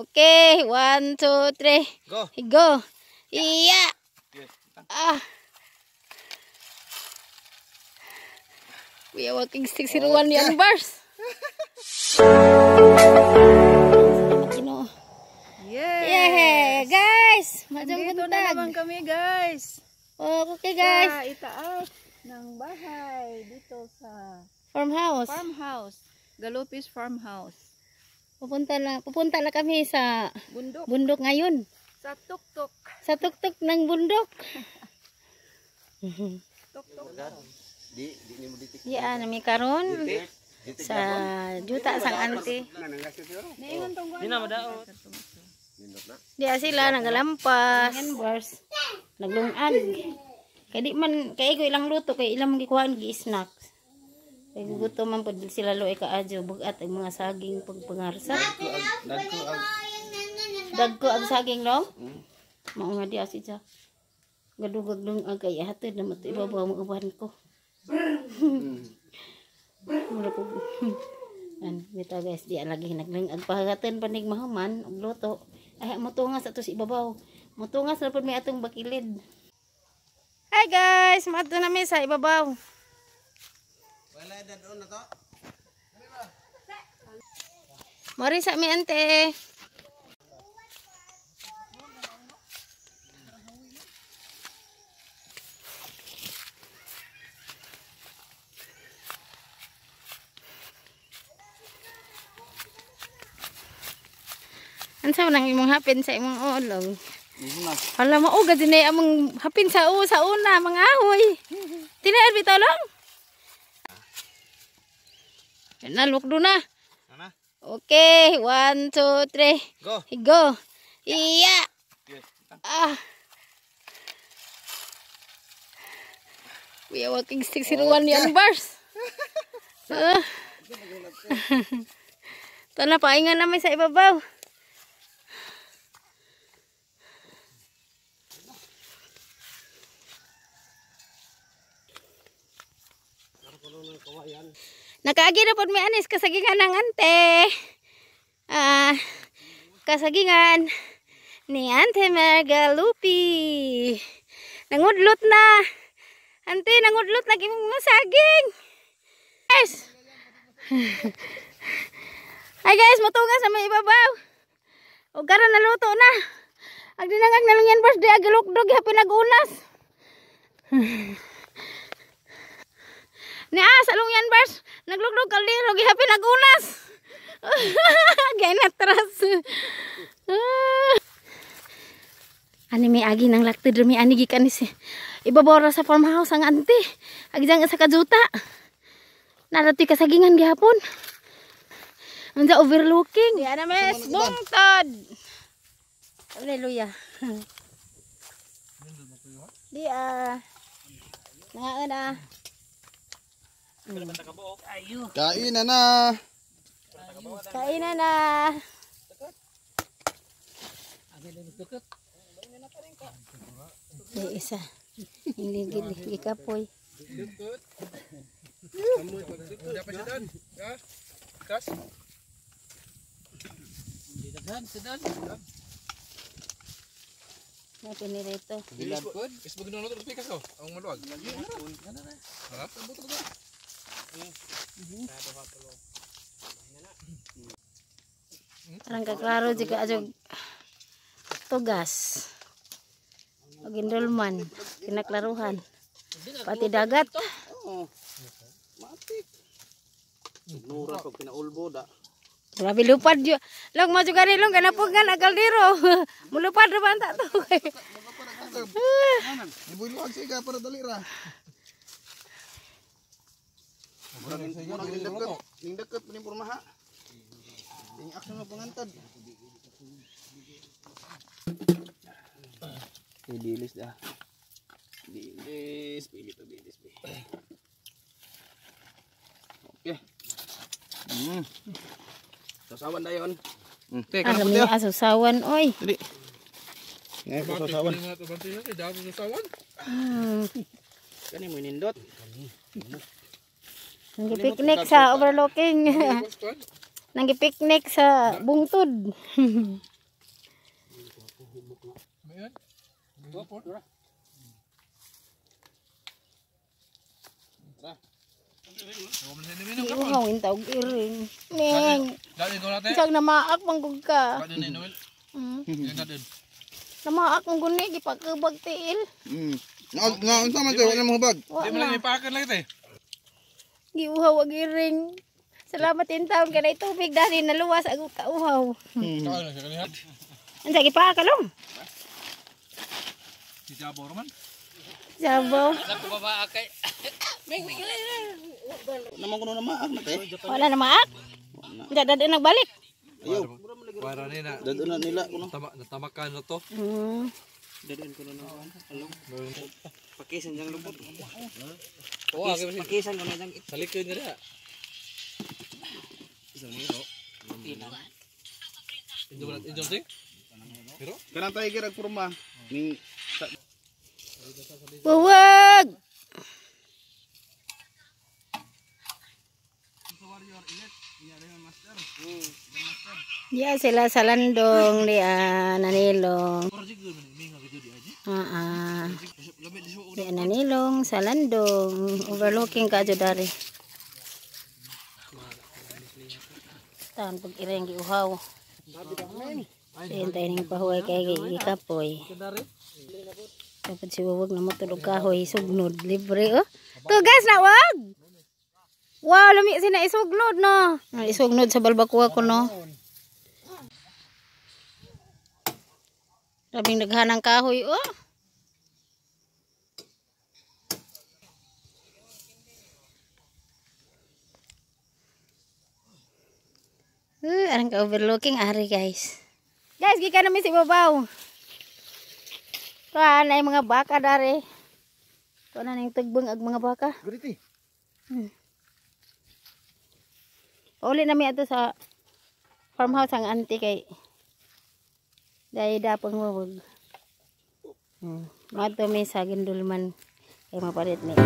Okay, 1, 2, 3. Go. Go. Iya. Ah. We are walking 601 yan bars. Yes. Yeah, guys. Madam Dito na naman kami, guys. Oh, okay, guys. Sa itaas ng bahay dito sa farmhouse. Farmhouse. Galupis Farmhouse. Pupunta na kami sa bundok. Bundok ngayon. Sa tuktok. Sa tuktok ng bundok. Tuktok. Diyan nami karon sa juta sang auntie. Diya sila nagalampas. Naglungag. Kay di man kay ko ilang luto kay ilang gikuhaan gi snacks. Kay gutom man pud sila loy kaadyo bugat ang mga saging pagpangarsa. Dagko ang saging long. Mao nga diya siya. Gadugag lungag kay hatod na mato ibabaw ang uban ko. Mura ko. An bitaw guys, di lagi naglungag pahagatan panig mahuman og luto. Ay motungas ato sa ibabaw. Motungas ra pud may atong bakilid. Hi guys, maadto na mi sa ibabaw. Wala dadon na to. Mori sa mi ante. Ansa man ang imong hapin sa imong ulong? Hala mo og dinay among hapin sa sa una mga ahoy. Tinaad bitaw lang. Na lukdo na. Okay, 1, 2, 3. Go. Go. Iya. Ah. We are walking 601 yan bars. Ito na, paingan namin sa ibabaw. Nakaagi na po may anis kasagingan ng ante. Ah, kasagingan ni Ante Magalupi. Nangudlot na. Ante, nangudlot lagi mong mga saging. Guys. Hi guys, mutungas na may ibabaw. O karon naluto na. Ag dinangag na lang yan boss, di agilukdog happy nagunas. Ni ah, sa lungyan bars, naglugdog kaldero gihapin nagunas. Ginatras. Ani may agi nang laktid mi ani gikan ni si ibabaw ra sa farmhouse ang ante. Agi jang sa kajuta. Naratoy kasagingan gihapon. Unsa overlooking. Di ana mes bungtod. Hallelujah. Di ah. Nangaon ah. Kain na na. Kain na na. Di isa. Hindi gikapoy. Natin ni rito. Parang kaklaro jika aja tugas. Og indulman, kinaklaruhan. Pati dagat. Oo. Matik. Nura pag pinaulbo da. Grabe lupad yo. Long mo juga ni long kanapugan ang kaldero. Mulupad ra ba ta to? Ibuluag siya para dali ra. Ning deket ning pormaha. Ning action mo pangantad. Dilis dah. Dilis, pili to dilis be. Okay. Sasawan dayon. Te, Ah, kami asusawan oy. Dili. Ngay ko sasawan. Kani mo nindot. Nangipiknik sa overlooking. Nangipiknik sa bungtod. Giuhaw in taog iring. Neng. Isang namaak manggug ka. Namaak manggug ni gipakabag tiil. Na unsa man te wala mo hubag. Wa na. Giuhaw ang iring. Salamat in taon kay nay tubig dali naluwas ag kauhaw. Unsa gipakalong? Sabaw. Naman kuno na maak na te. Wala na maak. Unsa dad nagbalik? Ayo. Para ni na Dadon na nila kuno. Natamakan na to. Pakisan diyang lubot. Oo, Pakisan ko na diyang sa likod nila. Injo sing? Pero Kanang tiger ag porma. Ning Buwag. Diya sila sa landong, diya nanilong. Diya nanilong sa landong. Overlooking ka dari. Taon pag ireng giuhaw. Hintay ning pahuway kay gikapoy. Dapat si Wawag na matulog kahoy, sugnod, libre oh. Tugas na wag! Wow, lami sina isugnod no. Isugnod sa balbakuha ko no. Rabing naghanang kahoy oh. Arang ka overlooking ari guys. Guys, gikan namin si babaw. Tuan ay mga baka dari. Tuan na ning tugbang ag mga baka. Guriti. Pauli nami ato sa farmhouse ang auntie kay dahil dapang wawag. Mato mi sa Gindulman kay mapalit mi.